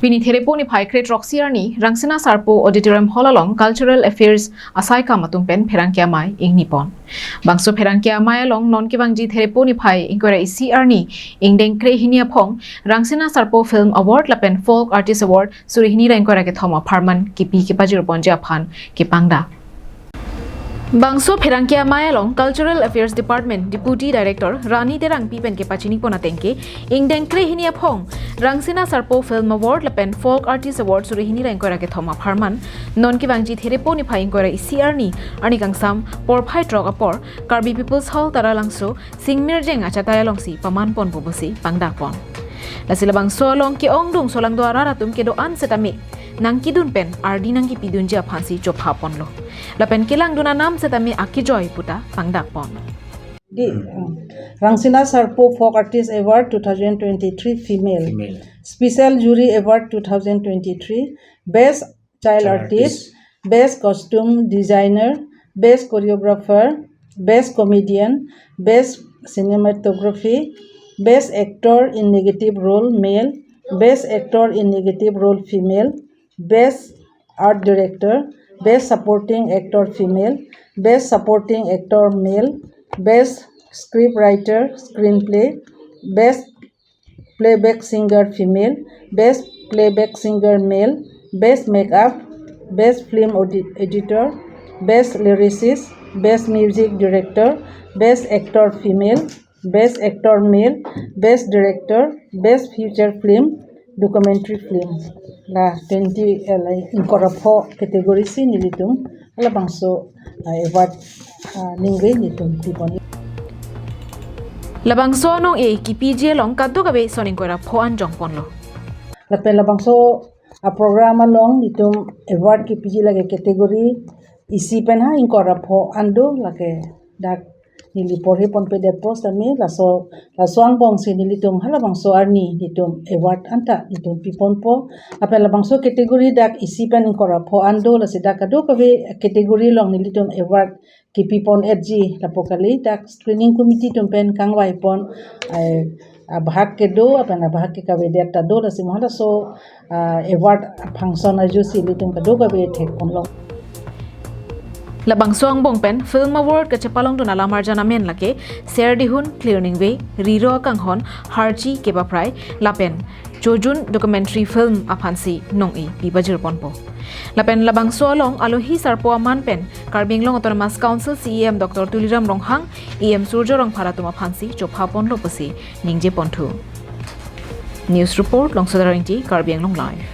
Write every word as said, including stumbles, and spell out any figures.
Pini Therepo niphai kre throksi arni Rangsina Sarpo Auditorium Hall along Cultural Affairs asaikam atum pen pherangke amei ingni pon. Bangso pherangke amei along non kevangji Therepo niphai ingkoi ra isi arni ingdeng kre hini aphong Rangsina Sarpo Film Award lapen Folk Artist Award suri hini ra ingkoi ra kethom apharman kipi kepajir ponji aphan kepangdak. Bangso pherangke amei along Cultural Affairs Department Deputy Director Rani Terangpi pen kepachini pon ateng ke ingdeng kre hini aphong Rangsina Sarpo Film Award lapen Folk Artist Award suri hini ra ingkoi ra kethom apharman non kevangji Therepo niphai ingkoi ra isi arni arni kangsam porphai throk apor Karbi People's Hall Taralangso Singmirjeng achatai alongsi paman ponpo pusi pangdak pon. Lasi labangso along ke-ongdung solangdo arat atum kedo-an setame nangkedun pen ardi nangkepidunji aphansi chopha ponlo. Lapen kelangdun anam setame akejoi puta pangdak pon. Di, uh, Rangsina Sarpo Folk Artist Award two thousand twenty-three Female. Female. Special Jury Award two thousand twenty-three, Best Child Child Artist, Artist. Best Costume Designer, Best Choreographer, Best Comedian, Best Cinematography, Best Actor in Negative Role Male, Best Actor in Negative Role Female, Best Art Director, Best Supporting Actor Female, Best Supporting Actor Male, Best Script Writer Screenplay, Best Playback Singer Female, Best Playback Singer Male, Best Makeup, Best Film Audi- Editor, Best Lyricist, Best Music Director, Best Actor Female, Best Actor Male, Best Director, Best Feature Film, Documentary Film. La twenty, eh, la ingkoi ra pho category si nelitum halabangso, ah, award, ah, ningve nelitum pi pon. Labangso anong-e kepiji along kadokave ason ingkoi ra pho anjong ponlo. Lapen labangso a program along nelitum award kepiji lake category isi pen ha ingkoi ra pho an do, lake dak neli porhi ponpe det post ami laso, laso angbong si nelitum halabangso arni nelitum award anta nelitum pi ponpo. Lapen labangso category dak isi pen ingkoi ra pho an do, lasi dak kadokave category along nelitum award kepi pon etji lapu kali, dak screening committee atum pen kangvai pon, eh, abahak kedo lapen abahak ke kavedet ta do, lasi mo halaso, ah, award function ajo si nelitum kadokave thek ponlo. Labangso angbong pen Film Award kachepalongdun alam arjan amen lake Ser Dihun, Clear Ningve, Riro Kanghon, Harchi Kebaprai lapen Chojun Documentary Film aphansi nong-e pi pajir ponpo. Lapen labangso along alohi sarpo aman pen Karbi Anglong Autonomous Council C E M Doctor Tuliram Ronghang, E M Surjo Rongphar atum aphansi chopha ponlo pusi ningje ponthu. News report, Longsoda Rengti, Karbi Anglong Live.